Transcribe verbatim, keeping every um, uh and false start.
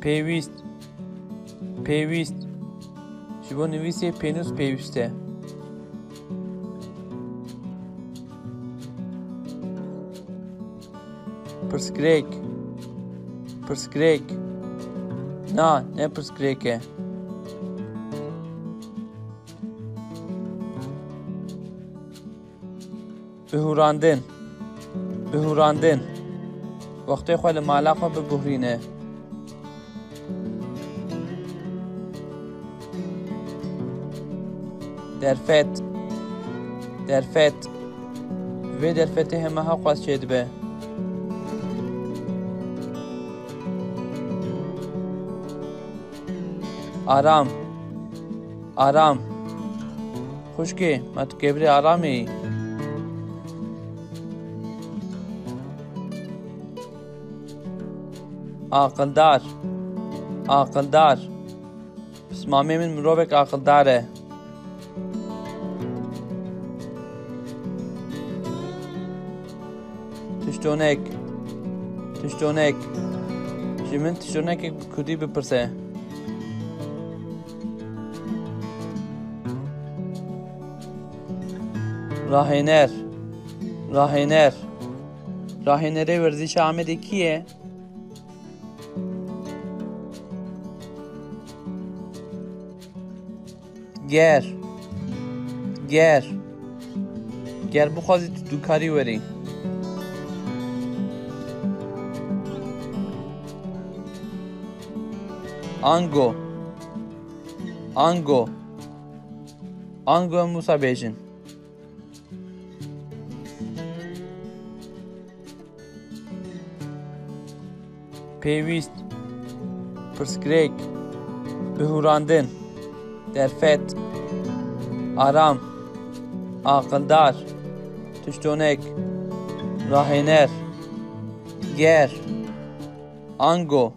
Pêwîst. Pêwîst. Ji bo nivîsê pênûs pêwîst e. Pirsgirêk. Pirsgirêk. Na, ne pirsgirêk e. Bihurandin. Bihurandin. Wextê xwe li mala xwe bibuhrîne. Derfet. Derfet. Vê derfetê hema heqwas çêdibe. Aram. Aram. Xwişkê, ma tu kevirê aramê yî? Aqildar. Aqildar. Pismamê min mirovek aqildar e. Tiştonek. Tiştonek. Ji min tiştonekek bi kurdî bipirse. Rahêner. Rahêner. Rahênerê werzîşa Amedê kî ye? Ger. Ger. Ger bixwazî tu dûkarî werî. Ango. Ango. Ango em wisa bêjin. Pêwîst, pirsgirêk, bihurandin, derfet, aram, aqildar, tiştonek, rahêner, ger, ango.